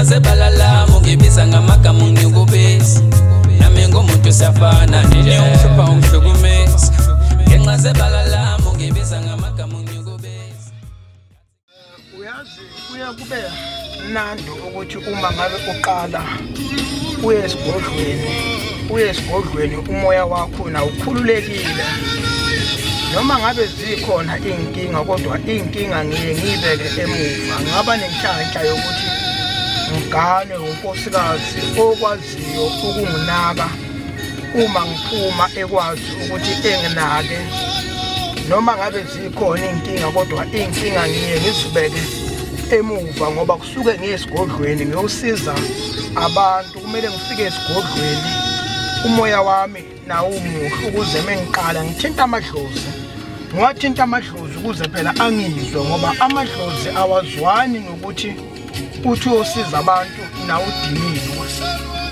Ngenxa zebala lami ungibiza ngamagama ungikubisa. Nami ngumuntu siyafana nje ungihlupha ungihlukumeza. Ngenxa zebala lami ungibiza ngamagama ungikubisa. Uyazi kuya kube mnandi ukuthi uma ngabe uqala uye esigodlweni umoya wakho na ukhululekile. Noma ngabe zikhona inkinga kodwa inkinga ngiye ngiyibeke emuva. Ngaba nenhlanhla yokuthi ngigane unkosikazi okwaziyo ukunginaka uma ngiphuma ekwazi ukuthi enginake. Noma ngabe zikhona inkinga kodwa inkinga ngiye ngizibeke emuva ngoba kusuke ngiye esigodlweni ngiyosiza abantu. Kumele ngifike esigodlweni umoya wami nawo umuhle ukuze mengiqala ngithinta amadlozi. Ngiwathinta amadlozi ukuze phela angizwe ngoba amadlozi awazwani nokuthi uthi uyosiza abantu nawe udiniwe.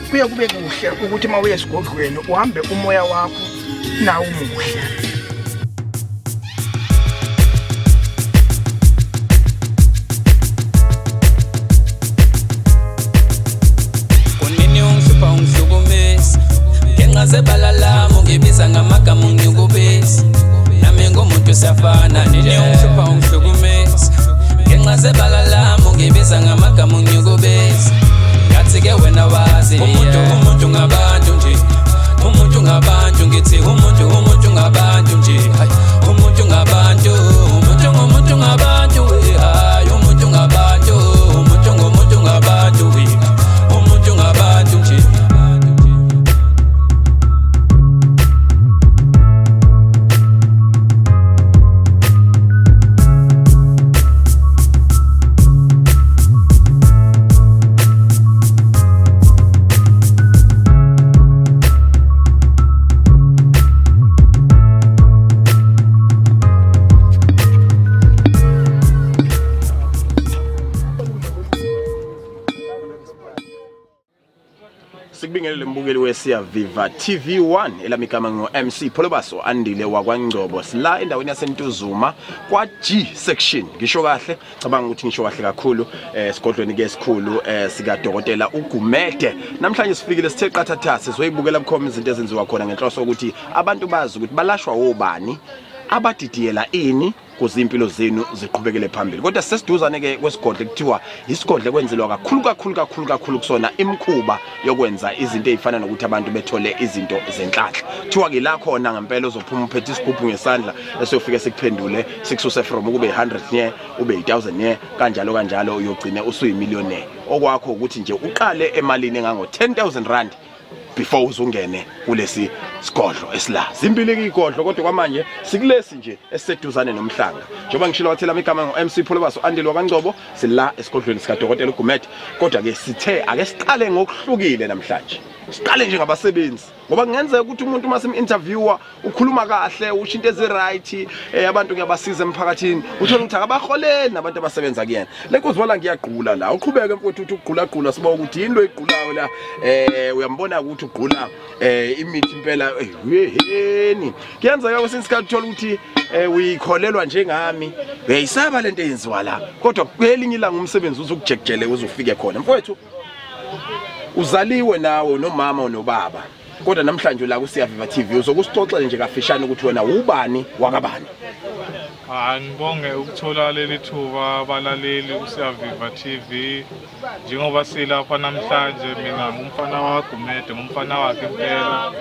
Kuye kube kuhle ukuthi uma uye esigodlweni uhambe umoya wakho nawo umuhle. Kunini ungihlupha ungihlukumeza. Ngenxa zebala lami ungibiza ngamagama ungikubisa. Nami ngumuntu siyafana nje ungihlupha ungihlukumeza. Ngenxa zebala lami ungibiza ngamagama ungikubisa. Ngathi ke wena wazi umuntu ngabantu nje. Umuntu ngabantu ngithi umuntu ngabantu nje. Umuntu ngabantu, umuntu ngabantu, hayi umuntu ngabantu, umuntu ngabantu, umuntu ngabantu nje. Sikubingelele mbukeli weSiyaviva TV1 elami igama ngo MC Pholobaso Andile wakwaNgcobo. Sila endaweni yaseNtuzuma kwa G section. Ngisho kahle, cabanga ukuthi ngisho kahle kakhulu esigodlweni ke esikhulu sika Dokotela uGumede. Namhlanje sifikile sithe qathatha sizoyibukela bukhoma izinto ezenziwa khona ngenhloso ukuthi abantu bazi ukuthi balashwa obani, abadidiyela ini kuze impilo zenu ziqhubekele phambili. Kodwa sesiduzane ke kwesigodlo kuthiwa isigodlo kwenzelwa kakhulu kakhulu kakhulu kakhulu kusona imikhuba yokwenza izinto ezifana nokuthi abantu bethole izinto zenhlanhla. Kuthiwa ke la khona ngempela uzophuma uphethe isigubhu ngesandla esiyofike sikuphendule sikususe from ukube 100 nye ube 1000 nye kanjalo kanjalo uyogcina usuyimillionaire. Okwakho ukuthi nje uqale emalini engango 10,000 rand before uzungene kulesi sigodlo esila. Zimbili ke igodlo kodwa kwamanje sikulesi nje esiseduzane nomhlanga. Njengoba ngishilo wathela igama ngo MC Pholobaso Andile wakwaNgcobo, sila esigodlweni sika Dokotela uGumede. Kodwa ke sithe ake siqale ngokuhlukile namhlanje. Siqale nje ngabasebenzi ngoba kungenzeka ukuthi umuntu uma sim-interviewer ukhuluma kahle usho into ezi-right, abantu kuyabasiza emphakathini, uthola ukuthi akabaholeli nabantu abasebenza kuyena. Le nkosi wala ngiyagqula la, uqhubeke mfowethu uthi ugqulagqula siba ukuthi yini lo igqulayo la. Uyambona ukuthi ugqula imithi impela yeheni. Kuyenzeka kwesinye isikhathi uthola ukuthi uyikholelwa njengami, uyayisaba lento eyenziwa la, kodwa kwelinye ilanga umsebenzi uzokujekujele uzofike khona. Mfowethu uzaliwe nawe nomama nobaba, kodwa namhlanje la kuSiyaviva TV uzokusixoxela nje kafishane ukuthi wena ubani wakabani. Ngibonge ukuthola leli thuba abalaleli kuSiyaviva TV. Njengoba silapha namhlanje, mina ngumfana waGumede, ngumfana wakhe impela.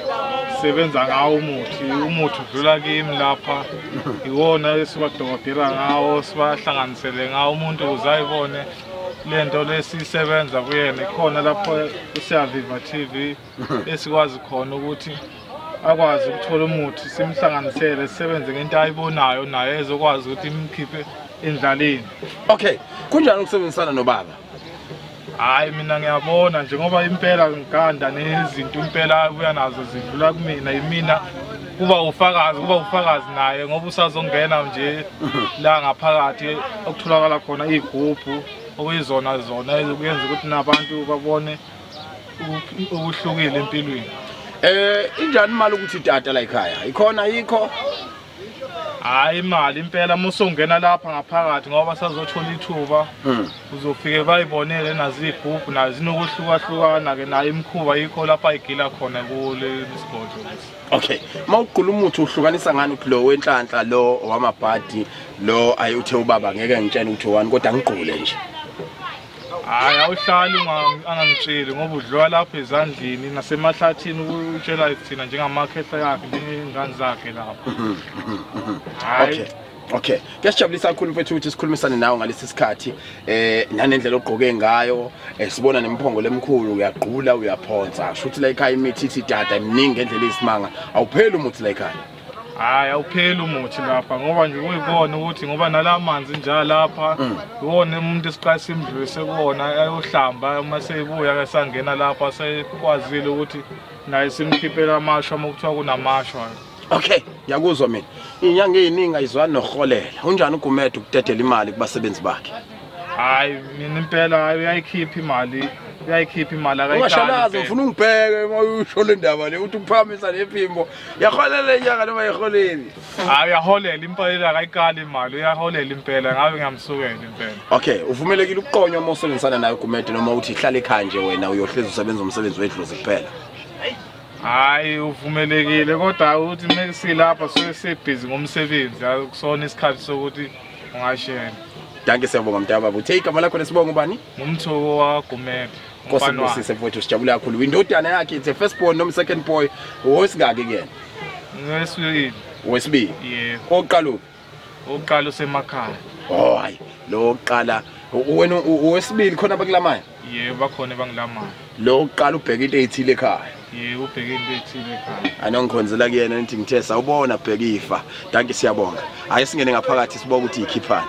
Sebenza ngawo umuthi udlula kimi lapha. Iwona esiwadokotela ngawo, sibahlanganisele ngawo umuntu ukuze ayibone lento lesisebenza kuyena. Ikhona lapho kuSiyaviva TV esikwazi khona ukuthi akwazi ukuthola umuthi simhlanganisele sisebenze ngento ayibonayo naye ezokwazi ukuthi imkhiphe endlaleni. Okay, kunjani ukusebenzisana nobaba? Hayi mina ngiyabona njengoba impela ngiganda nezinto impela abuya nazo zidlula kumina, yimina kuba ufakazi naye ngoba usazongena nje la ngaphakathi okutholakala khona igubhu okuyizona zona ezokuyenza ukuthi nabantu babone ukuhlukile empilweni. Injani imali ukuthi tata la ekhaya? Ikhona yikho? Hayi imali impela musongena lapha ngaphakathi ngoba sazothola ithuba. Uzofike bayibonele nazi igubhu nazi nokuhlukahlukana ke nayo imikhuba yikho lapha ayigila khona kule sigodlo lesi. Okay, mawugqula umuthi uhlukanisa ngani ukuthi lo wenhlanhla lo wamabhadi lo ayuthe ubaba ngeke ngitshele ukuthi wani kodwa ngigqule nje. Hayi awuhlali angangitsheli ngoba udliwa lapha ezandleni nasemahlathini utshela thina njengamakhehla yakhe njengengane zakhe lapha. Okay. Okay. Kuyasijabulisa kakhulu mfethu ukuthi sikhulumisane nawe ngalesi sikhathi nanendlela ogqoke ngayo sibona nemphongo lemkhulu uyagqula uyaphonsa shuthi la ekhaya imithi ithi dada iminingi ngendlela eyisimanga awupheli umuthi la ekhaya. Hayi awupheli umuthi lapha ngoba nje kuyibona ukuthi ngoba nalamanzi njalo lapha iwona umuntu esiqala simdlulise kuwona ayohlamba uma seyibuya ke sangena lapha sekwazile ukuthi naye simkhiphela amashwa uma kuthiwa kunamashwa. Okay, ngiyakuzwa mina. Inyanga eziningi ayizwani noholela. Unjani uGumede ukudedela imali kubasebenzi bakhe? Hayi mina impela hayi uyayikhipha imali. Uyayikhipha imali akayikali. Ungashalazi ngifuna ungibheke uma usho le ndaba le uthi uphakamisa lephimbo. Yaholela inyanga noma ayiholeli? Hayi uyaholela impela akayikali imali uyaholela impela ngabe ngiyamsukela impela. Okay, uvumelekile ukuqonywa uma usebenzisana naye uGumede noma uthi hlala ekhaya nje wena uyohlezi usebenza umsebenzi wedlozi kuphela? Hayi uvumelekile kodwa uthi mesilapha suke sibhizi ngomsebenzi akusona isikhathi sokuthi ungashena. Danke siyabonga mntaka baba. Uthe igama lakho lesibongo ubani? Ngumthoko waGumede. Nkosi ibusise mfowethu sijabula kakhulu. Indodana yakhe it's a first born noma second boy owesingaki kuyena? Ngowesibili. Owesibili. Yebo. Oqala uphi? Oqala usemakhaya. Oh hayi lo oqala wena owesibili khona abakulamayo? Yebo bakhona abangilamayo. Lo oqala ubheka into ezithile ekhaya. Yebo ubheke into ethile ekhaya. Anongikhonzela kuyena nithi ngithe sawubona bheka ifa. Danke siyabonga. Hayi singene ngaphakathi sibuka ukuthi ikhiphani.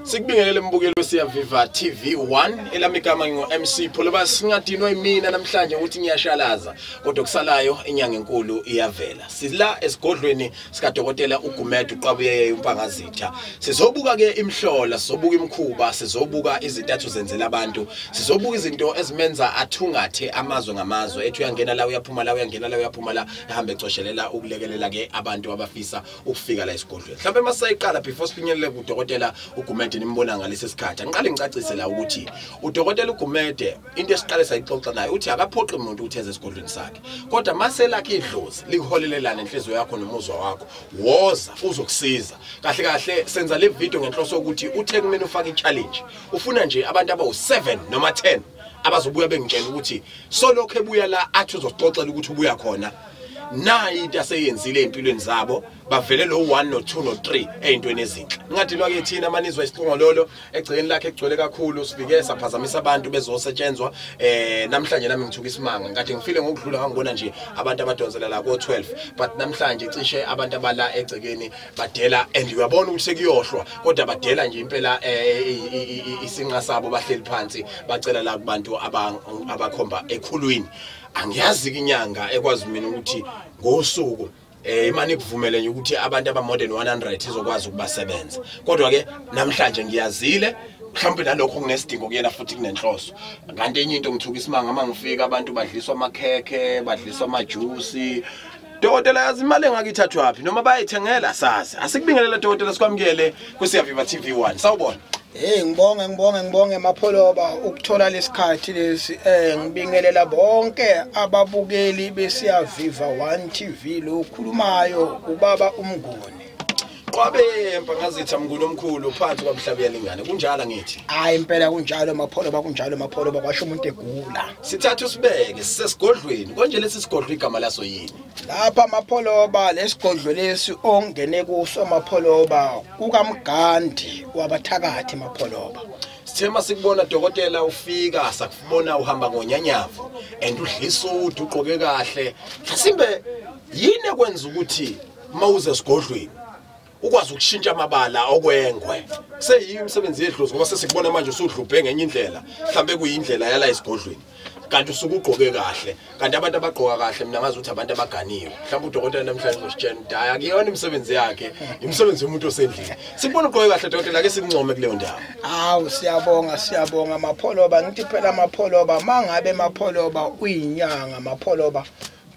Sikubingelele mbukeli weSiyaviva TV1 elami igama ngingu MC Pholoba singadinwa imina namhlanje ukuthi ngiyashalaza kodwa kusalayo inyanga enkulu iyavela. Sila esigodlweni sika Dokotela uGumede uQabuyeye uMpangazitha. Sizobuka ke imhlola, sizobuka imkhuba, sizobuka izintathu zenzela abantu, sizobuka izinto ezimenza athungathe amazwe ngamazwe ethi uyangena la uyaphuma la uyangena la uyaphuma la ehambe ecoshelela ukulekelela ke abantu abafisa ukufika la esigodlweni. Mhlawumbe masayiqala before sifinyelele kuDokotela uGumede nimbona ngalesi sikhathi angiqale ngicacise la ukuthi uDokotela uGumede into esiqale sayixoxa naye uthi akaphoqi umuntu ukuthi eze esigodlweni sakhe kodwa maselakhe idlozi likuholelelana enhliziyo yakho nomuzwa wakho woza uzokusiza. Kahle kahle senza le video ngenhloso ukuthi uthe kumina ufake i-challenge ufuna nje abantu abawu7 noma 10 abazobuya bengitshela ukuthi solokho ebuya la athi uzoxoxela ukuthi ubuya khona nayi into aseyenzile empilweni zabo bavele lo 1 no 2 no 3 ezintweni ezinhle. Ningadinwa ke thina manizwa isiqongololo egcekeni lakhe egcwele kakhulu sifike saphazamisa abantu bezosetshenzwa namhlanje nami ngithuka isimanga ngathi ngifile ngokudlula ngangibona nje abantu abadonsela la ko 12 but namhlanje cishe abantu abala egcekeni badela and uyabona ukuthi sekuyohlwa kodwa badela nje impela isinqa sabo bahleli phansi bacela la kubantu abakhomba ekhulwini. Angiyazi inyanga ekwazi mina ukuthi ngosuku imani ikuvumele nje ukuthi abantu aba more than 100 izokwazi ukubasebenza kodwa ke namhlanje ngiyazile mhlawumbe nalokho kunesidingo kuyena futhi kunenhloso. Kanti enye into ngithuka isimanga mangifika abantu badliswa amakhekhe badliswa amajuice. Dokotela yazi imali engakithathwa phi noma bayayithengela sazi. Asikubingelele dokotela sikwamukele kuSiyaviva TV1. Sawubona. Hey ngibonge Mapholoba ukuthola lesikhathi lesi ngibingelela bonke ababukeli beSiyaviva 1 TV lo khulumayo ubaba uMnguni. Qwabe Mpangazitha Mnguni omkhulu phansi kwamhlaba yalingane kunjalo ngithi. Hayi impela kunjalo Mapholoba kunjalo Mapholoba kwasho umuntu egula. Sithatha usibeke sisesigodlweni konje lesi sigodlo igama laso yini? Lapha Mapholoba lesigodlo lesi ongene kuso Mapholoba kukaMgandi wabathakathi Mapholoba. Sithema sikubona dokotela ufika sakubona uhamba ngonyanyavu and udlisa uthi ugqoke kahle. Mhlasimbe yini ekwenza ukuthi mawuze esigodlweni Ukwazi ukushintsha amabala okwengwe. Kuseyiyo imisebenzi yedlozi ngoba sesikubona manje usudlubhe ngenye indlela. Mhlambe kuyindlela yala esigodlweni. Kanti usuke ugqoke kahle. Kanti abantu abagqoka kahle mina ngazi ukuthi abantu abaganiwe. Mhlawumbe udokotela namhlanje uzositshela ukuthi hayi akuyona imisebenzi yakhe, imisebenzi yomuntu osendlini. Sikubona ugqoke kahle dokotela, ake sikuncome kuleyo ndawo. Hawu siyabonga siyabonga Mapholoba. Ngithi phela Mapholoba, mangabe Mapholoba uyinyanga Mapholoba,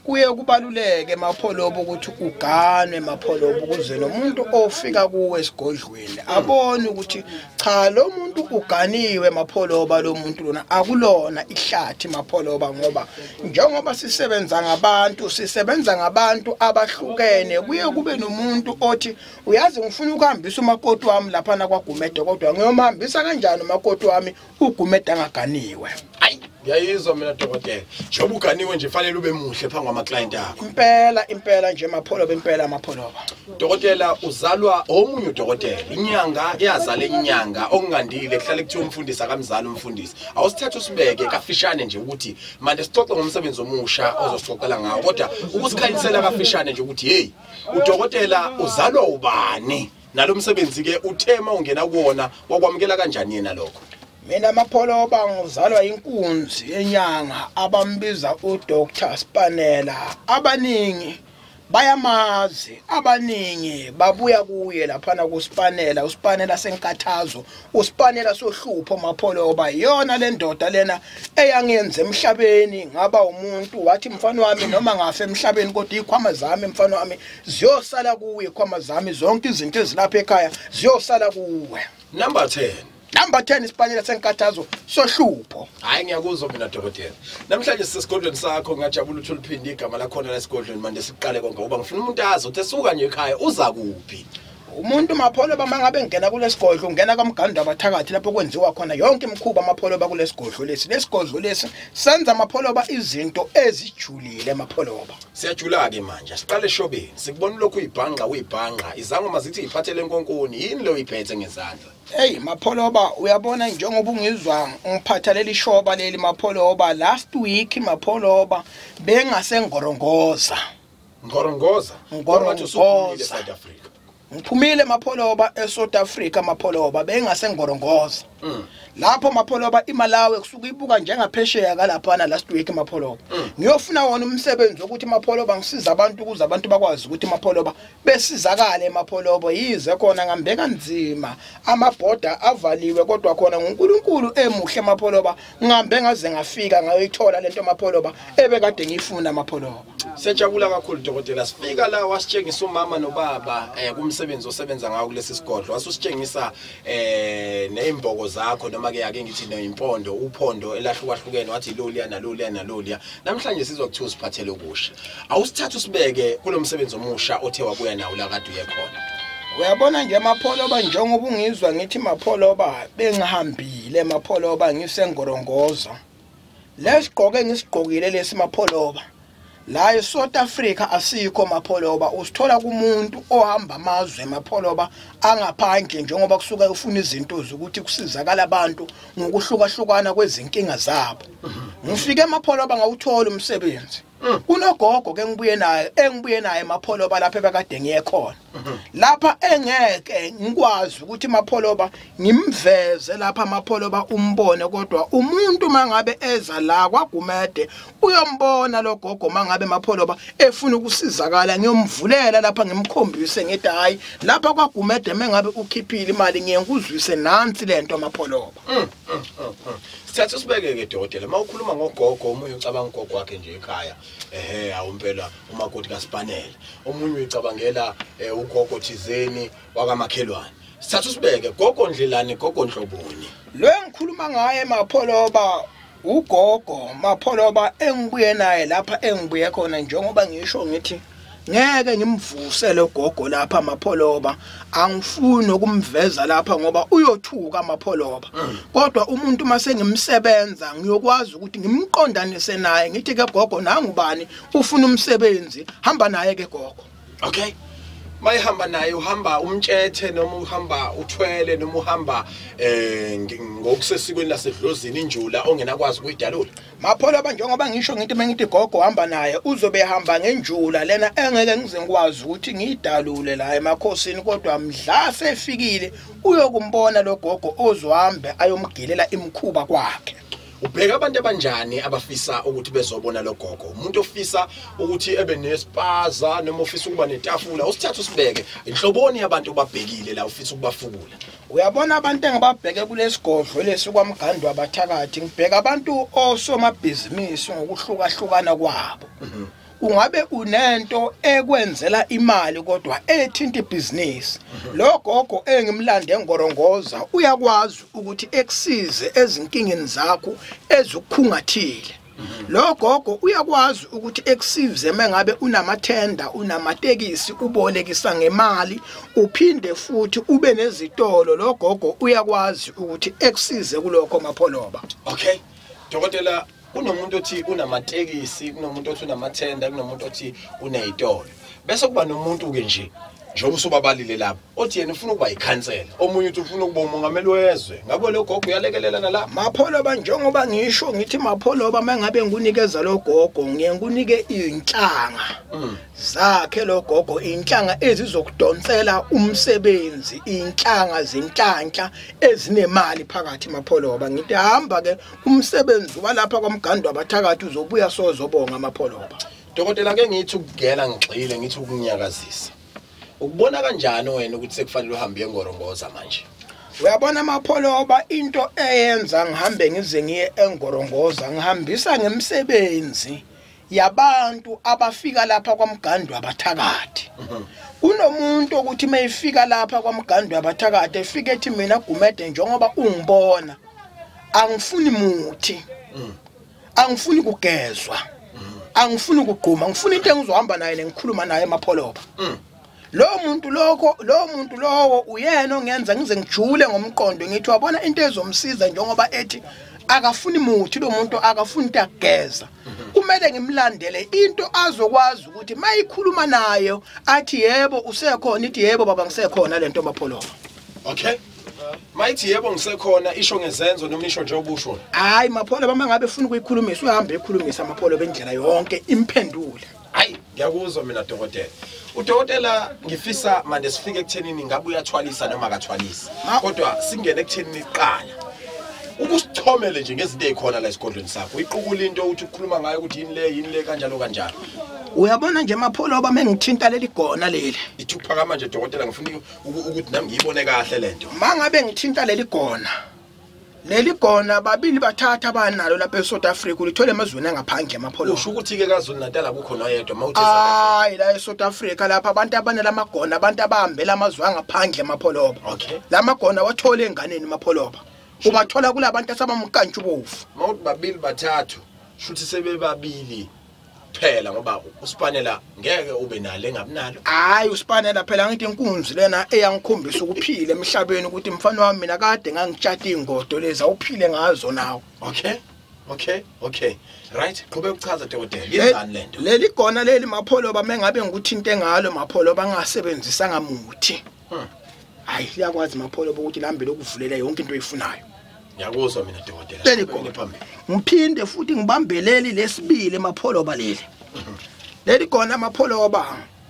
kuye kubaluleke Mapholoba ukuthi uganwe Mapholoba ukuze nomuntu ofika kuwe esigodlweni abone ukuthi cha lo muntu uganiwe Mapholoba, lo muntu lona akulona ihlathi Mapholoba. Ngoba njengoba sisebenza ngabantu, sisebenza ngabantu abahlukene, kuye kube nomuntu othi uyazi ngifuna ukuhambisa umakoti wami lapha na kwaGumede, kodwa ngiyomhambisa kanjani umakoti wami uGumede angaganiwe? Ayi ngiyayizwa mina dokotela, njengoba uganiwe nje fanele ube muhle phambi kwama-client akho. Impela impela nje Mapholoba, impela Mapholoba. Dokotela, uzalwa omunye udokotela, inyanga eyazala inyanga okungandile, kuhlale kuthiwa umfundisi akamzali umfundisi. Awusithathe usibeke kafishane nje ukuthi manje sixoxe ngomsebenzi omusha ozosixoxela ngawo, kodwa ukusikhanyisela kafishane nje ukuthi hey, udokotela uzalwa ubani, nalo msebenzi ke uthema ungena kuwona wakwamukela kanjani yena lokho? Mina Mapholoba ngizalwa inkunzi yenyanga abambiza uDr Spanela. Abaningi bayamazi, abaningi babuya kuye laphana kuSpanela, uSpanela senkathazo, uSpanela sohlupho Mapholoba. Iyona le ndoda lena eyangenza emhlabeni ngaba umuntu, wathi mfana wami noma ngafe emhlabeni kodwa ikhwama zami mfana wami ziyosala kuwe, ikhwama zami zonke izinto ezilapha ekhaya ziyosala kuwe. Number 10. Number 10 Spanela senkathazo sohlupho. Hayi ngiyakuzwa mina dokotela. Namhlanje sisesigodlweni sakho, ngiyajabula ukuthi uliphinde igama lakhona lesigodlweni manje siqale konke ngoba ngifuna umuntu azi ukuthi esuka nje ekhaya uza kuphi. Umuntu Mapholoba mangabe ngena kulesigodlo ungena kaMgando abathakathi lapho kwenziwa khona yonke imikhuba Mapholoba kulesigodlo lesi. Lesigodlo lesi senza Mapholoba izinto ezijulile Mapholoba. Siyajula ke manje. Siqale eshobeni. Sikubona lokhu uyibhanqa uyibhanqa. Izangoma zithi iphathele enkonkoni, yini lo uyiphethe ngezandla? Hey Mapholoba, uyabona njengoba ungizwa ngiphatha leli shoba leli Mapholoba, last week Mapholoba bengasengorongoza. Ngorongoza? Ngorongoza. South Africa. Ngiphumile Mapholoba eSouth Africa Mapholoba, bengasengorongoza. Lapho Mapholoba iMalawi kusuka ibuka njengaphesheya kalaphana last week Mapholoba. Ngiyofuna wona umsebenzi ukuthi Mapholoba ngisiza abantu ukuze abantu bakwazi ukuthi Mapholoba besizakale Mapholoba. Yize khona ngambeka nzima, amabhoda avaliwe, kodwa khona nguNkulunkulu emuhle Mapholoba, ngihambe ngaze ngafika ngayoyithola lento Mapholoba ebekade ngiyifuna Mapholoba. Siyajabula kakhulu dokotela. Sifika la wasitshengisa umama nobaba kumsebenzi osebenza ngawo kulesi sigodlo. Wasusitshengisa nezimboko zakho noma ke ake ngithi neyimpondo, uphondo elahlukahlukene, wathi loliya naloliya naloliya. Namhlanje sizwa kuthiwa usiphathele okusha. Awusithathe usibeke kulomsebenzi omusha othe wabuya nawo la kade uye khona. Uyabona nje Mapholoba, njengoba ungizwa ngithi Mapholoba bengihambile Mapholoba ngisengorongoza. Lesigqoke ngisigqokile lesi Mapholoba. La eSouth Africa asikho Mapholoba, usithola kumuntu ohamba amazwe Mapholoba angaphandle, njengoba kusuka ufuna izinto zokuthi kusizakala abantu ngokuhlukahlukana kwezinkinga zabo. Ngifike Mapholoba ngawuthola umsebenzi. Kunogogo ke ngibuye naye, engibuye naye Mapholoba lapha ebekade ngiye khona. Lapha engeke ngikwazi ukuthi Mapholoba ngimveze lapha Mapholoba umbone, kodwa umuntu mangabe eza la kwaGumede uyombona lo gogo mangabe Mapholoba efuna ukusizakala, ngiyomvulela lapha ngimkhombise ngithi hayi lapha kwaGumede mengabe ukhiphile imali ngiye ngikuzwise nansi lento Mapholoba. Sithathe usibeke ke dokotela, mawukhuluma ngogogo omunye ucabanga ugogo wakhe nje ekhaya, ehe awumpela umakoti kaSpanela, omunye uyicabangela ugogo thizeni wakamakhelwane. Sithathe usibeke gogo ndlelani, gogo nhloboni. Lo engikhuluma ngaye Mapholoba ugogo Mapholoba engibuye naye lapha engibuye khona, njengoba ngisho ngithi ngeke ngimvuse lo gogo lapha Mapholoba, angifuni ukumveza lapha ngoba uyothuka Mapholoba. Kodwa umuntu mase ngimsebenza ngiyokwazi ukuthi ngimqondanise naye ngithi ke gogo nangubani ufuna umsebenzi, hamba naye ke gogo. Okay. Mayihamba naye uhamba umtshethe noma uhamba uthwele noma uhamba ngokusesikweni lasedlozini injula ongenakwazi ukuyidalula. Mapholoba njengoba ngisho ngithi mengithi gogo hamba naye uzobe hamba ngenjula lena engeke ngize ngikwazi ukuthi ngiyidalule la emakhosini, kodwa mdla sefikile uyokumbona lo gogo ozohambe ayomgilela imkhuba kwakhe. Ubheka abantu abanjani abafisa ukuthi bezobona lo gogo? Umuntu ofisa ukuthi ebe nespaza noma ofisa ukuba netafula, usithathe usibeke. Inhloboni yabantu obabhekile la ufisa ukubafukula? Uyabona abantu engibabheke kulesigodlo lesi kwaMgandi wabathakathi, ngibheka abantu osomabhizinisi ngokuhlukahlukana kwabo. Ungabe unento ekwenzela imali kodwa ethinta ibhizinisi. Lo gogo engimlande eNgorongoza uyakwazi ukuthi ekusize ezinkingeni zakho ezukhungathile. Lo gogo uyakwazi ukuthi ekusize mengabe unamathenda, unamatekisi, ubolekisa ngemali, uphinde futhi ube nezitolo. Lo gogo uyakwazi ukuthi ekusize kulokho Mapholoba. Okay, dokotela, kunomuntu othi unamatekisi, kunomuntu othi unamathenda, kunomuntu othi unezitolo. Bese kuba nomuntu ke nje njengoba usubabalile lapho othi yena ufuna ukuba yikhansela, omunye uthi ufuna ukuba umongameli wezwe. Ngabe lo gogo uyalekelela nalapho? Mapholoba njengoba ngisho ngithi Mapholoba mangabe ngunikeza lo gogo ngiye ngunike inhlanga zakhe lo gogo, inhlanga ezizokudonsela umsebenzi, inhlanga zenhlanhla ezinemali phakathi Mapholoba. Ngithi hamba ke umsebenzi walapha kwaMgandi wabathakathi uzobuya sozobonga Mapholoba. Dokotela, ke ngithi ukugela ngigxile, ngithi ukunyakazisa. Ukubona kanjani wena ukuthi sekufanele uhambe eNgorongoza manje? Uyabona Mapholoba, into eyenza ngihambe ngize ngiye eNgorongoza, ngihambisa ngemsebenzi yabantu abafika lapha kwaMgandi wabathakathi. Kunomuntu ukuthi mayifika lapha kwaMgandi wabathakathi efike ethi mina Gumede njengoba ungibona angifuni muthi, angifuni kugezwa, angifuni ukugquma, ngifuna into engizohamba naye ngikhuluma naye Mapholoba. Lo muntu lokho, lo muntu lowo uyena ongenza ngize ngijule ngomqondo ngithi wabona into ezomsiza njengoba ethi akafuni muthi lo muntu, akafuni into ageza. Kumele ngimlandele into azokwazi ukuthi mayikhuluma nayo athi yebo usekhona, ithi yebo baba ngisekhona lento Mapholoba. Okay. Mayithi yebo ngisekhona isho ngezenzo noma isho nje obusho? Hayi Mapholoba, mangabe ufuna ukuyikhulumisa uhambe ekhulumisa Mapholoba indlela yonke imphendule. Hayi ngiyakuzwa mina dokotela. Udokotela, ngifisa manje sifike ekuthenini ngabe uyathwalisa noma akathwalisi. Kodwa singene ekuthenini iqala. Ukusichomele nje ngezinto ezikhona la esigodlweni sakho. Uyiqukula into uthi ukukhuluma ngayo ukuthi yini le, yini le kanjalo kanjalo. Uyabona nje Mapholoba mengithinta leli gona leli. Ithi uphakama nje dokotela, ngifuna ukuthi nami ngiyibone kahle lento. Mangabe ngithinta leli gona, leli gona babili bathatha abanalo lapha eSouth Africa, ulithole emazweni angaphandle Mapholoba. Usho ukuthi ke kaZulu Natal akukho noyedwa mawuthi eSouth Africa? Hayi la eSouth Africa lapha abantu abanelamagona, abantu abahambela amazwe angaphandle Mapholoba. Okay. Lamagona wathole enganeni Mapholoba. Ubathola kulabantu asabamkantshubovu. Mawuthi babili bathathu, shuthi sebebabili phela ngoba usipanela ngeke ube nalo engabinalo. Hayi usipanela phela ngithi inkunzi lena eyangikhombisa ukuphila emhlabeni ukuthi mfana wami mina kade ngangitshata ingodo lezi awuphile ngazo nawe. Okay. Okay, okay. Right, qhubeka ukuchaza dokotela. Yenzani lento? Leli gona leli Mapholoba mengabe ngikuthinte ngalo Mapholoba ngasebenzisa ngamuthi. Hayi liyakwazi Mapholoba ukuthi lambe lokuvulela yonke into oyifunayo. Ngiyakuzwa mina dokotela. Leli gona phambili. Ngiphinde futhi ngibambeleli lesibili Mapholoba leli. Leli gona Mapholoba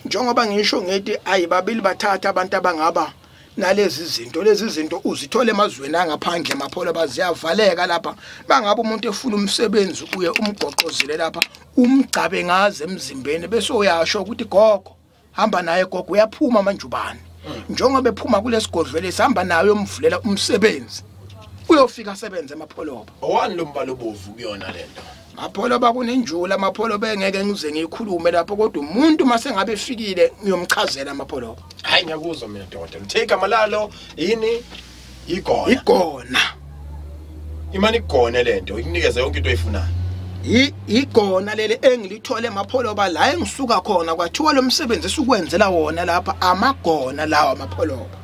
njengoba ngisho ngithi ayi babili bathatha abantu abangaba nalezi zinto, lezi zinto uzithola emazweni angaphandle Mapholoba, ziyavaleka lapha. Bangabe umuntu efuna umsebenzi uye umgoqozile lapha, umgcabe ngaze emzimbeni bese uyasho ukuthi gogo hamba naye gogo, uyaphuma manje ubani. Njengoba ephuma kulesigodlo lesi hamba naye uyomvulela umsebenzi. Uyofika asebenze Mapholoba. Owani lo mbalo obovu kuyona lento? Mapholoba kunenjula Mapholoba engeke ngize ngiyikhulume lapho, kodwa umuntu mase ngabe efikile ngiyomchazela Mapholoba. Hayi ngiyakuzwa mina dokotela. Uthe igama lalo yini? Igona. Igona. Imani igone lento ikunikeze yonke into oyifunayo. Igona leli engilithole Mapholoba la engisuka khona kwathiwa lo msebenzi esukwenzela wona lapha amagona lawa Mapholoba.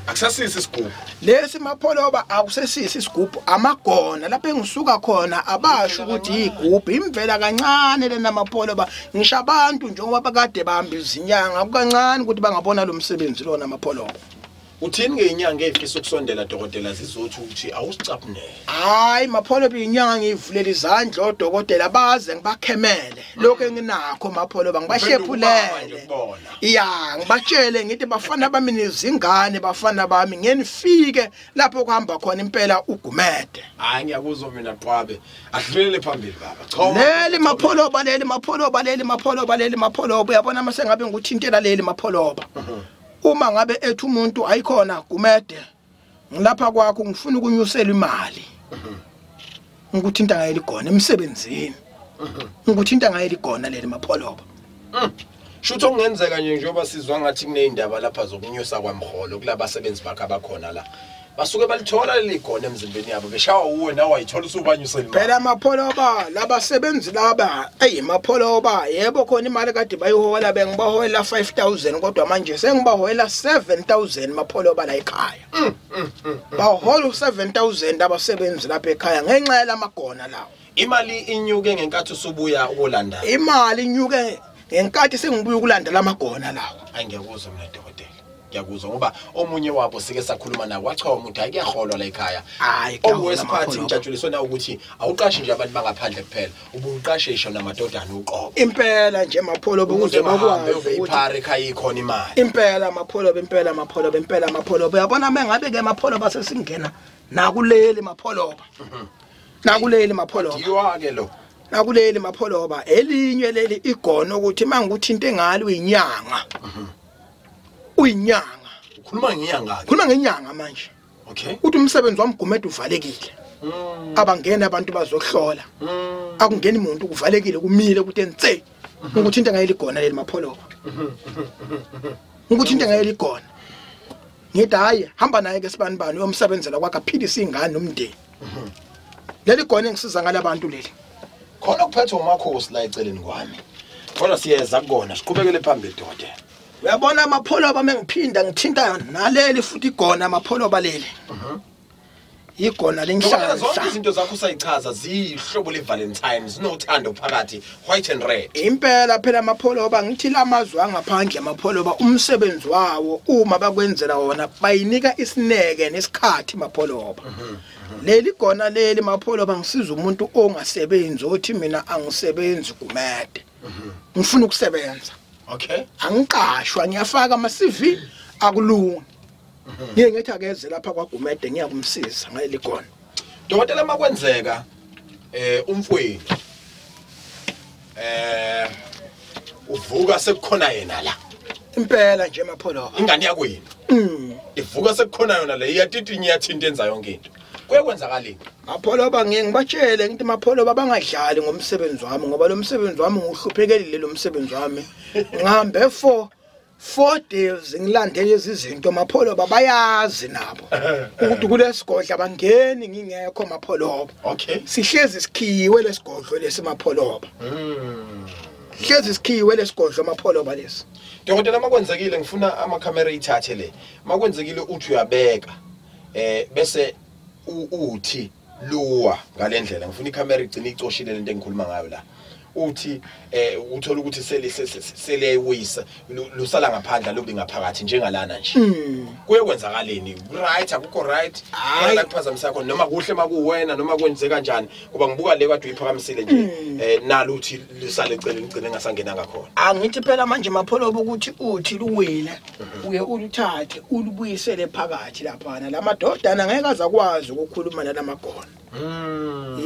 Akusasisi isigubhu lesi Mapholoba, akusesisi isigubhu, amagona lapho engisuka khona abasho ukuthi igubhu imvela kancane lena Mapholoba. Ngisho abantu njengoba bakade bahamba izinyanga kukancane ukuthi bangabona lo msebenzi lona Mapholoba. Uthini ngeinyanga ezifisa ukusondela dokotela zizothi ukuthi awusicaphunele? Hayi Mapholoba, inyanga ngiyivulela izandla odokotela baze ngibakhemele lokho enginakho Mapholoba, ngibahlephulele. Ya, ngibatshele ngithi bafana bami nezingane, bafana bami ngenifike lapho kuhamba khona impela uGumede. Hayi ngiyakuzwa mina Qwabe, ahlulele phambili baba. Cha leli Mapholoba, leli Mapholoba, leli Mapholoba, leli Mapholoba, uyabona mase ngabe ngikuthintela leli Mapholoba. Uma ngabe ethi umuntu ayikhona Gumede ngilapha kwakho ngifuna ukunyusela imali, ngikuthinta ngaye ligona emsebenzini, ngikuthinta ngaye ligona leli Mapholoba. Shutho kungenzeka nje njengoba sizwa ngathi kuneyindaba lapha zokunyusa kwamholo kulabasebenzi bakhe abakhona la, basuke balithola leli gona emzimbeni yabo beshawa uwe nawe wayithola usubanyusela imali. Phela Mapholoba labasebenzi laba, ey Mapholoba, yebo khona imali kade bayihola bengibahola 5000 kodwa manje sengibahola 7000 Mapholoba la ekhaya. Bahola 7000 abasebenzi lapha ekhaya ngenxa yalamagona lawo. Imali inyuke ngenkathi usubuya ukulanda. Imali inyuke ngenkathi sengibuya ukulanda lamagona lawo. Angiyakuzwa mina dokotela. Ngiyakuzwa ngoba omunye wabo sike sakhuluma naye wachawa umuntu hayi kuyaholwa la ekhaya. Hayi okwesiphathi ngijatshuliswe na ukuthi awuqashi nje abantu bangaphandle kuphela, ubuqashe isho namadodana uqobo. Impela nje Mapholoba ukuze bakwazi ukuthi iphara ekhaya ikhona imali. Impela Mapholoba, impela Mapholoba, impela Mapholoba. Uyabona mengabe ke Mapholoba sesingena nakuleli Mapholoba. Nakuleli Mapholoba. Yiwa ke lo. Nakuleli Mapholoba elinye leli igono ukuthi manguthinte ngalo uyinyanga. Uyinyanga. Ukhuluma ngenyanga ke. Khuluma ngenyanga manje. Okay. Uthi umsebenzi wami Gumede uvalekile. Abangena abantu bazohlola. Akungeni umuntu, kuvalekile kumile ukuthi nse. Ngikuthinta ngaye ligona leli Mapholoba. Ngikuthinta ngaye ligona. Ngithi hayi hamba naye ke sibanibani uyomsebenzela kwakhe aphilise ingane nomndeni. Leli gona engisiza ngalabantu leli. Khona kuphethwe umakhosi la eceleni kwami. Kodwa siyeza kukona, siqhubekele phambili dokotela. Uyabona Mapholoba mengiphinda ngithinta naleli futhi igona Mapholoba leli. Igona lenhlahla. Zonke izinto zakho usayichaza zihlobo leValentine, zinothando phakathi, white and red. Impela phela Mapholoba ngithi lamazwi angaphandle Mapholoba umsebenzi wawo uma bakwenzela wona bayinika isineke nesikhathi Mapholoba. Leli gona leli Mapholoba ngisiza umuntu ongasebenzi othi mina angisebenzi Gumede. Ngifuna ukusebenza. Okay. Angiqashwa ngiyafaka ama CV akulungi. Ngiye ngithi akeze lapha kwaGumede ngiyakumsiza ngaleli gona. Dokotela makwenzeka umfowenu uvuka sekukhona yena la. Impela nje Mapholoba. Ingane yakwenu. Ivuka sekukhona yona le iyatitinya iyathinta enza yonke into. Kuyekwenzakaleni? Mapholoba ngiye ngibatshele ngithi Mapholoba bangadlali ngomsebenzi wami ngoba lo msebenzi wami ngiuhluphekelile lo msebenzi wami. Ngihambe for 4 days ngilandele lezi zinto Mapholoba bayazi nabo ukuthi kulesigodla bangeni ngingekho Mapholoba. Okay. Sihlezi sikhiwe lesigodlo lesi Mapholoba. Hlezi sikhiwe lesigodlo Mapholoba lesi. Dokotela makwenzekile ngifuna amakhamera ithathe le. Makwenzekile uthi uyabeka bese uthi luwa ngalendlela ngifuna ikhamera igcine icoshile lento engikhuluma ngayo la. Uthi uthola ukuthi seleyiwisa lusala ngaphandle lubi ngaphakathi njengalana nje. Kuye kwenzakaleni? Right akukho right. La kuphazamisa khona noma kuhle makuwena noma kwenze kanjani ngoba ngibuka le kade uyiphakamisile nje nalo uthi lusale eceleni igcine ngasangenanga khona. Angithi phela manje Mapholoba ukuthi uthi luwile uye uluthathe ulubuyisele phakathi laphana lamadodana ngeke azakwazi ukukhuluma nalamagona.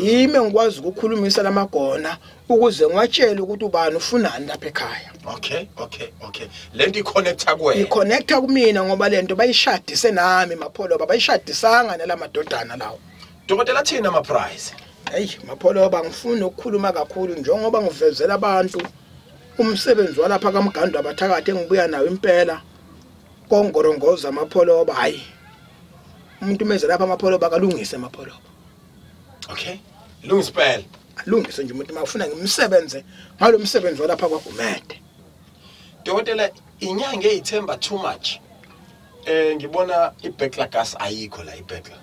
Yimi ngikwazi ukukhulumisa lamagona ukuze ngiwatshele ukuthi ubani ufunani lapha ekhaya. Okay, okay, okay. Lento iconnecta kuwena. Iconnecta kumina ngoba lento bayishadise nami Mapholoba, bayishadisanga nalamadodana lawo. Dokotela thina ama price. Hey Mapholoba ngifuna ukukhuluma kakhulu njengoba ngivezela abantu umsebenzi walapha kaMgando abathakathi engibuya nawo impela kongorongoza Mapholoba. Hayi umuntu meze lapha Mapholoba akalungise Mapholoba. Okay. Lungisa phela. Alungise nje umuntu mawufuna ngimsebenze ngalo msebenzi walapha kwaGumede. Dokotela inyanga eyithemba too much. Ngibona ibekla gas ayikho la ibekla.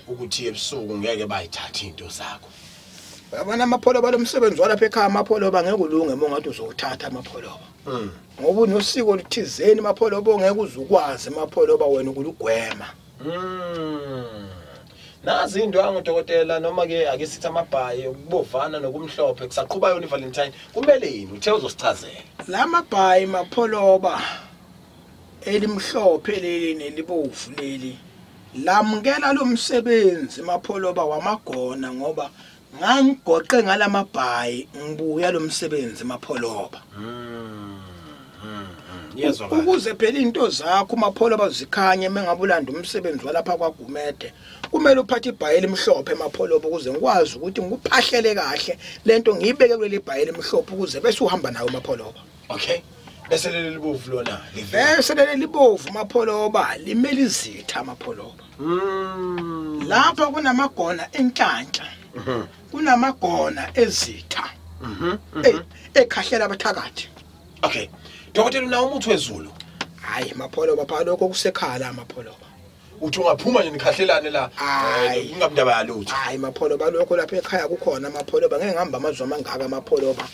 Ukuthi ebusuku ngeke bayithathe into zakho. Yabona amapholoba lomsebenzi walapha ekhaya amapholoba ngeke ulunge uma ungathi uzowuthatha amapholoba. Ngoba unosiko oluthizeni amapholoba ongeke uzukwazi amapholoba wena ukulugwema. Nazi indwangu dokotela noma ke ake sithi amabhayi ukubovana nokumhlophe kusaqhuba yona iValentine kumele yini uthe uzosichazela. Lamabhayi mapholoba elimhlophe leli nelibovu leli lamukela lo msebenzi mapholoba wamagona ngoba ngangigoqe ngalamabhayi ngibuya lo msebenzi mapholoba. Ukuze phela into zakho mapholoba zikhanye mengabulanda umsebenzi walapha kwaGumede kumele uphathe ibhayi elimhlophe mapholoba ukuze ngikwazi ukuthi ngikuphahlele kahle lento ngiyibeke kuleli bhayi elimhlophe ukuze bese uhamba nayo mapholoba. Okay. Bese leli libovu lona bese leli libovu mapholoba limele izitha mapholoba. Lapha kunamagona enhlanhla. Kunamagona ezitha. Ekhahlela abathakathi. Okay. Dokotela unawo umuthi wezulu? Hayi mapholoba pha lokho kusekhala mapholoba. Uthi ungaphuma nje nikhahlelane la kungabindaba yalutho. Hayi mapholoba lokho lapha ekhaya kukhona mapholoba ngeke ngihamba amazwe amangaka mapholoba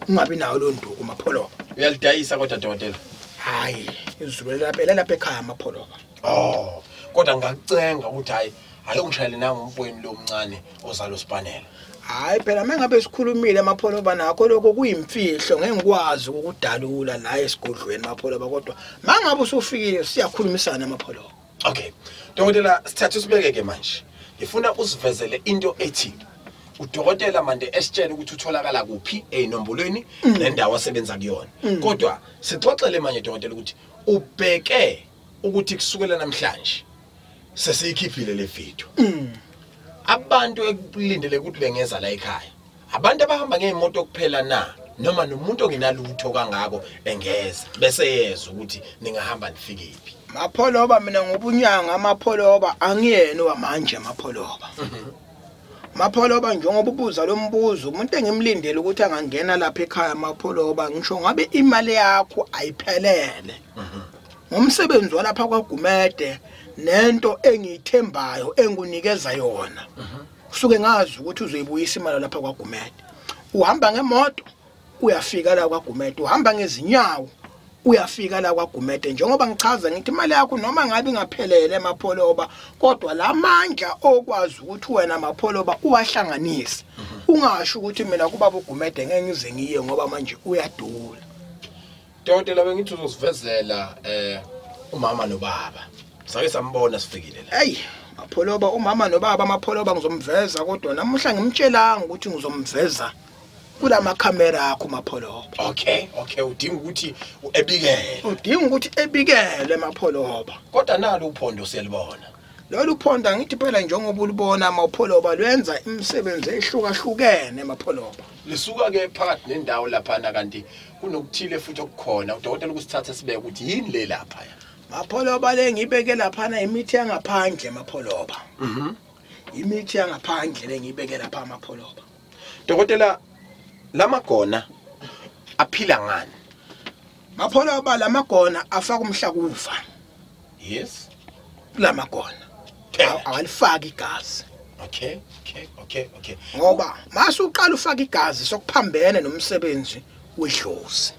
ungabi nawo lo nduku mapholoba. Uyalidayisa kodwa dokotela? Hayi izulu lapha lapha ekhaya mapholoba. Oh, kodwa ngakucenga ukuthi hayi ake ungishayele nami umfowenu lo omncane ozalo sipanela. Hayi phela mengabe sikhulumile amapholoba nakho lokho kuyimfihlo ngeke ngikwazi ukudalula la esigodlweni mapholoba kodwa mangabe usufikile siyakhulumisana amapholoba. Okay. Dokotela sithatha usibeke ke manje. Ngifuna usivezele into ethi udokotela manje esitshela ukuthi utholakala kuphi ezinombolweni nendawo asebenza kuyona. Kodwa sixoxele manje dokotela ukuthi ubheke ukuthi kusukela namhlanje sesiyikhiphile le video. Abantu ekulindele ukuthi bengeza la ekhaya. Abantu abahamba ngeimoto kuphela na noma nomuntu ongenalutho kangako engeza bese yezwa ukuthi ningahamba nifikephi. Mapholoba mina ngobunyanga amapholoba angiyena wamanje mapholoba. Mapholoba njengoba ubuza lo mbuzo umuntu engimlindele ukuthi angangena lapha ekhaya mapholoba ngisho ngabe imali yakho ayiphelele. Ngomsebenzi walapha kwaGumede nento engiyithembayo engunikeza yona. Usuke ngazi ukuthi uzoyibuyisa imali lapha kwaGumede. Uhamba ngemoto uyafika la kwaGumede, uhamba ngezinyawo uyafika la kwaGumede. Njengoba ngichaza ngithi imali yakho noma ngabe ingaphelele mapholoba kodwa lamandla okwazi ukuthi wena mapholoba uwahlanganise. Ungasho ukuthi mina kubaba uGumede ngeke ngize ngiye ngoba manje uyadula. Dokotela bengithi uzosivezela umama nobaba. Sake sambona sifikile la. Hey, mapholoba umama nobaba mapholoba ngizomveza kodwa namuhla ngimtshelanga ukuthi ngizomveza kulama camera akho mapholoba. Okay, okay udinga ukuthi ebikele. Udinga ukuthi ebikele mapholoba. Kodwa nalo uphondo siyalibona. Lolu phondo ngithi phela njengoba ulibona mapholoba lwenza imisebenzi ehlukahlukene mapholoba. Lisuka ke phakathi nendawo lapha na kanti kunokuthile futhi okukhona udokotela ukusithatha sibeke ukuthi yini le lapha. Mapholoba le ngibeke lapha imithi yangaphandle mapholoba. Imithi yangaphandle le ngibeke lapha mapholoba. Dokotela lamagona aphila ngani? Mapholoba lamagona afaka umhlakuva. Yes. Lamagona awalifaki igazi. Okay, okay, okay, okay. Ngoba mase uqala ufaka igazi sokuphambene nomsebenzi wedlozi.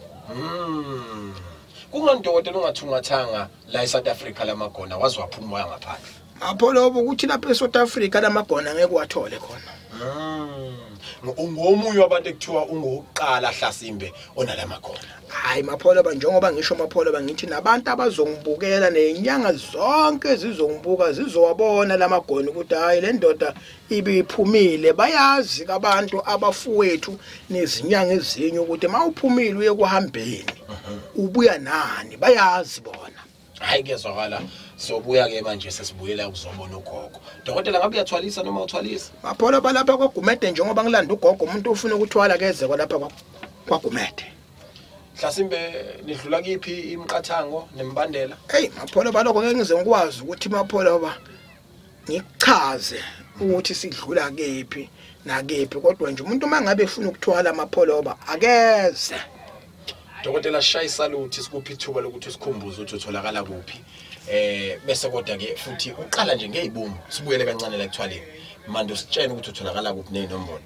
Kungani dokotela ungathungathanga la eSouth Africa lamagona waze waphuma waya ngaphandle? Mapholoba ukuthi lapha eSouth Africa lamagona ngeke wathole khona. Ungomunye wabantu ekuthiwa ungokuqala hlasimbe onalamagona. Hayi mapholoba njengoba ngisho mapholoba ngithi nabantu abazongibukela nezinyanga zonke zizongibuka zizowabona lamagona ukuthi hayi le ndoda ibiphumile. Bayazi abantu abafuwethu nezinyanga ezinye ukuthi mawuphumile uye kuhambeni ubuya nani, bayazi bona. Hayi kuyezwakala. Sobuya ke manje sesibuyela ukuzobona ugogo. Dokotela ngabe uyathwalisa noma uthwalisa? Mapholoba lapha kwaGumede njengoba ngilanda ugogo umuntu ufuna ukuthwala keze kwalapha kwaGumede. Mhlasimbe nidlula kiphi imiqathango nemibandela? Hey mapholoba lokho ngeke ngize ngikwazi ukuthi mapholoba ngikuchaze ukuthi sidlula kephi nakephi kodwa nje umuntu mangabe efuna ukuthwala mapholoba akeze. Dokotela shaya isalute sikuphi ithuba lokuthi usikhumbuze ukuthi utholakala kuphi. Bese kodwa ke futhi uqala nje ngezibumo, sibuyele kancane la ekuthwaleni. Manje usitshena ukuthi utholakala kuphi nezinombolo.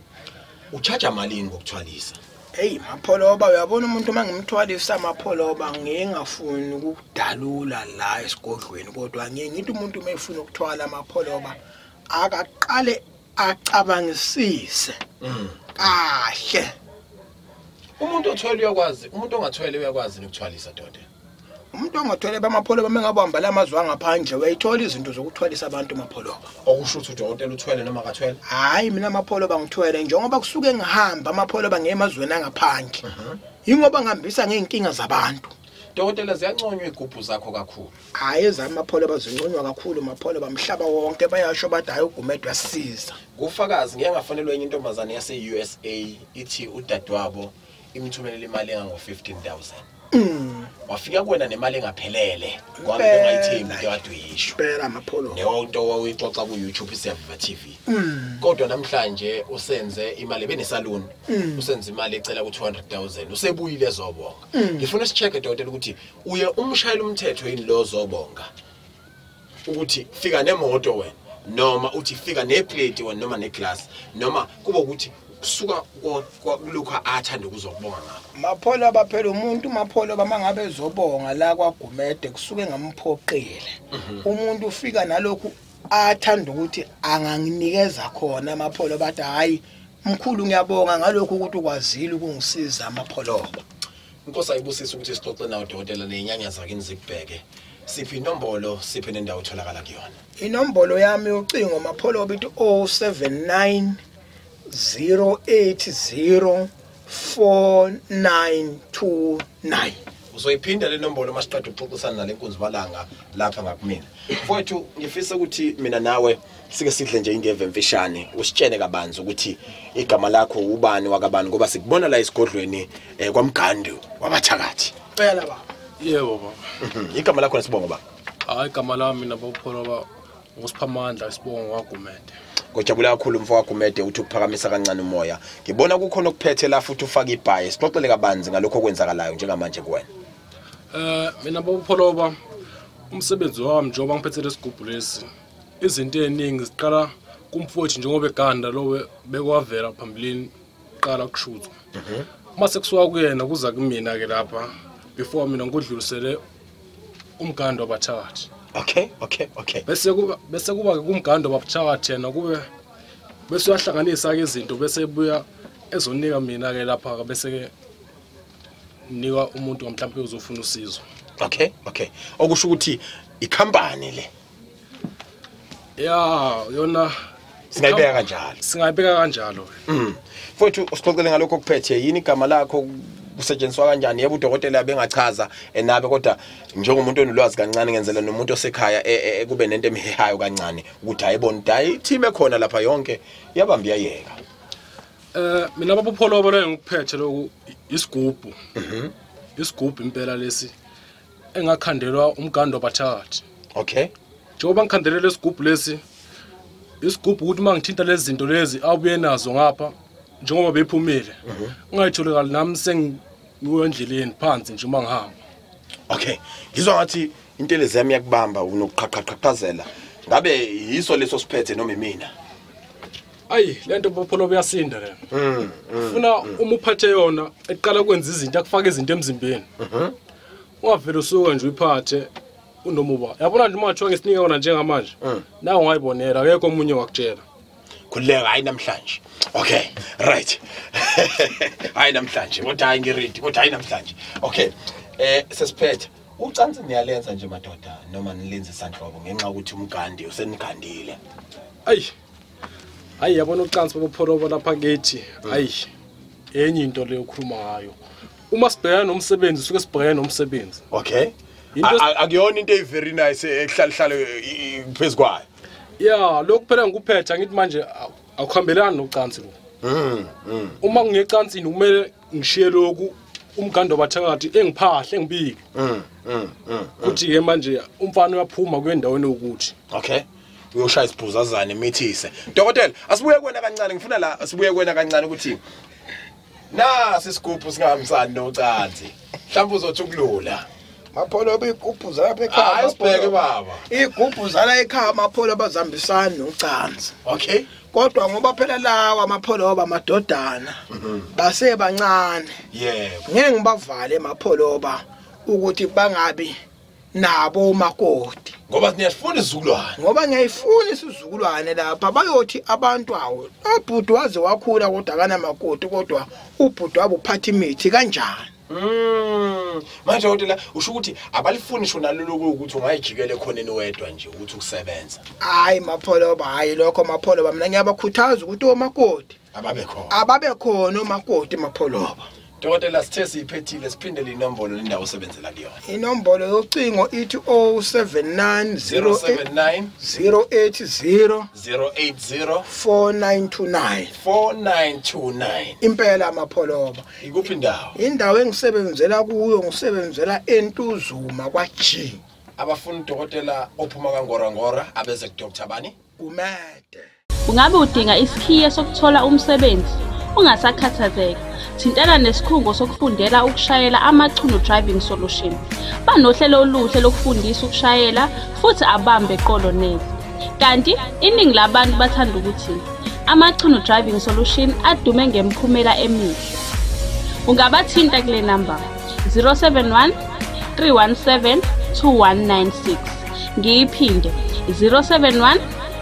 Uchaja malini ngokuthwalisa? Hey Mapholoba, uyabona umuntu mangimthwalisa Mapholoba ngingafuni ukudalula la esigodlweni, kodwa ngiye ngithi umuntu mayefuna ukuthwala Mapholoba akaqale acabangisise kahle. Umuntu othwele uyakwazi, umuntu ongathwele uyakwazi ukuthwalisa doda. Umuntu ongathwele bamapholoba mengabamba lamazwi angaphandle uyayithola izinto zokuthwalisa abantu Mapholoba. Okusho ukuthi udokotela uthwele noma akathwele? Hayi mina Mapholoba ngithwele njengoba kusuke ngihamba Mapholoba ngiyemazweni angaphandle. Ingoba ngihambisa ngeenkinga zabantu. Dokotela ziyanconywa igubhu zakho kakhulu. Hayi ezami Mapholoba zinconywa kakhulu Mapholoba mhlaba wonke bayasho bathi hayi uGumede uyasiza. Kufakazi ngeke ngafanelwe enye intombazane yase USA ithi udadewabo imthumelela imali engango 15,000. Wafika kuwena nemali engaphelele kwami bengayithembi into kade uyisho. Phela Mapholoba. Leyo nto wawuyixoxa ku YouTube iSiyaviva TV. Kodwa namhlanje usenze imali benesalon. Usenze imali ecela ku 200,000 usebuyile ezobonga. Ngifuna sichecke dokotela ukuthi uye umshayela umthetho yini lo zobonga. Ukuthi fika nemoto wena noma uthi fika neplate wena noma neglass noma kube ukuthi kusuka kulokho athanda ukuzobonga ngakho. Mapholoba phela umuntu Mapholoba mangabe ezobonga la kwaGumede kusuke ngamphoqile. Umuntu ufika nalokhu athanda ukuthi anganginikeza khona Mapholoba bathi hayi mkhulu ngiyabonga ngalokhu ukuthi ukwazile ukungisiza Mapholoba. Inkosi ayibusise ukuthi sixoxe nawe dokotela nezinyanya zakini zikubheke. Siphi inombolo, siphi nendawo otholakala kuyona? Inombolo yami yocingo Mapholoba ithi 079 080 4929. Uzoyiphinda le nombolo masiqeda ukuxoxisana nale nkunzi balanga lapha ngakumina. Mfowethu ngifisa ukuthi mina nawe sike sidle nje ingeve emfishane usitshene kabanzi ukuthi igama lakho ubani wakabani ngoba sikubona la esigodlweni kwaMgandu wabathakathi. Phela baba. Yebo baba. Igama lakho nesibongo baba? Hayi igama lami mina Mapholoba nguSiphamandla isibongo waGumede. Ngojabula kakhulu mfo waGumede uthi ukuphakamisa kancane umoya. Ngibona kukhona okuphethe la futhi ufaka ibhayi. Sixoxele kabanzi ngalokho okwenzakalayo njengamanje kuwena. Mina Mapholoba umsebenzi wami njengoba ngiphethe lesigubhu lesi izinto eziningi ziqala kumfowethu njengoba eganda lo bekwavela phambilini qala kushuthwa. Mase kusuka kuyena kuza kumina ke lapha before mina ngikudlulisele umgando wabathakathi. Okay, okay, okay. Bese kuba ke kumgando wabathakathi yena kube bese uyahlanganisa ke izinto bese ebuya ezonika mina ke lapha bese ke nika umuntu mhlawumbe uzofuna usizo. Okay, okay. Okusho ukuthi ikhampani le. Ya, yona singayibeka kanjalo. Singayibeka kanjalo. Mfowethu usixoxele ngalokho okuphethe yini igama lakho kusetshenziswa kanjani? Yebo udokotela bengachaza enabe kodwa njengomuntu onolwazi kancane ngenzela nomuntu osekhaya kube nento emhehayo kancane ukuthi ayibone hayi team ekhona lapha yonke yabamba iyayeka. Mina Mapholoba lo ngikuphethe lokhu isigubhu. Isigubhu impela lesi engakhandelwa umgando wabathakathi. Okay. Njengoba ngikhandelele lesigubhu lesi isigubhu ukuthi mangithinta lezi zinto lezi abuye nazo ngapha njengoba bephumile. Ungayitholakala nami sengiwe endleleni phansi nje uma ngihamba. Okay. Ngizwa ngathi intelezi yami yakubamba unokuqhaqhaqhazela. Ngabe yiso leso siphethe noma imina? Ayi lento Mapholoba uyasinda lena. Ufuna uma uphathe yona eqala kwenza izinto akufaka izinto emzimbeni. Ungavela usuka nje uyiphathe unoma uba. Yabona nje uma ngathiwa ngisinika yona njengamanje. Nawe ungayibonela akekho omunye wakutshela. Khuleka hayi namhlanje. Okay, right. Hayi namhlanje, kodwa hayi ngiready, kodwa hayi namhlanje. Okay. Sesiphethe. Ucansi niyalenza nje madoda noma nilenze sanhlobo ngenxa ukuthi umgandi usenigandile. Ayi. Hayi yabona ucansi Mapholoba lapha kithi. Hayi. Enye into leyo okhuluma ngayo. Uma sibhekana nomsebenzi suke sibhekene nomsebenzi. Okay. Akuyona into very nice ekuhlala phezulu kwayo. Ya, lokhu phela ngikuphetha ngithi manje akuhambelani nocansi lo. Uma ngiyecansini kumele ngishiye lokhu umgando wabathakathi engiphahle engibike. Kuthi ke manje umfana uyaphuma kuyendaweni yokuthi. Okay. Uyoshaya isiphuzazane imithise. Dokotela, asibuye kuwena kancane ngifuna la sibuye kuwena kancane ukuthi nasi isigubhu singahambisani nocansi. Mhlawumbe uzothi ukulula. Mapholoba, igubhu zalapha ekhaya. Hayi, sibheke baba. Igubhu zala ekhaya Mapholoba zihambisani nocansi. Okay. Kodwa ngoba phela lawa Mapholoba amadodana basebancane. Yebo. Ngeke ngibavale Mapholoba ukuthi bangabi nabo umakoti. Ngoba niyasifuna isizukulwane. Ngoba ngiyayifuna isizukulwane lapha bayothi abantu awo ubhuti waze wakhula kodwa akanamakoti, kodwa ubhuti wabo uphatha imithi kanjani? Manje dokotela usho ukuthi abalifuni sho nalolu ukuthi ungayijikele khoneni wedwa nje ukuthi ukusebenza. Hayi Mapholoba, hayi lokho Mapholoba, mina ngiyabakhuthaza ukuthi omakoti ababe khona. Ababe khona omakoti Mapholoba. Dokotela sithe siyiphethile, siphindele inombolo lendawo osebenzela kuyona. Inombolo yocingo ithi 079 079 080 080 4929 4929. Impela Mapholoba. Ikuphi indawo? Indawo engisebenzela kuyo ngisebenzela eNtuzuma kwa-G. Abafuna udokotela ophuma kaNgorangora abeze kuDr Bani? Gumede. Ungabe udinga isikhiye sokuthola umsebenzi? Ungasakhathazeka. Thintana nesikhungo sokufundela ukushayela Amachuno Driving Solution. Banohlelo oluhle lokufundisa ukushayela futhi abambe qolo neze. Kanti iningi labantu bathanda ukuthi Amachuno Driving Solution adume ngemiphumela emihle. Ungabathinta kule namba 071 317 2196. Ngiyiphinde 071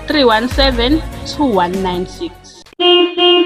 317 2196.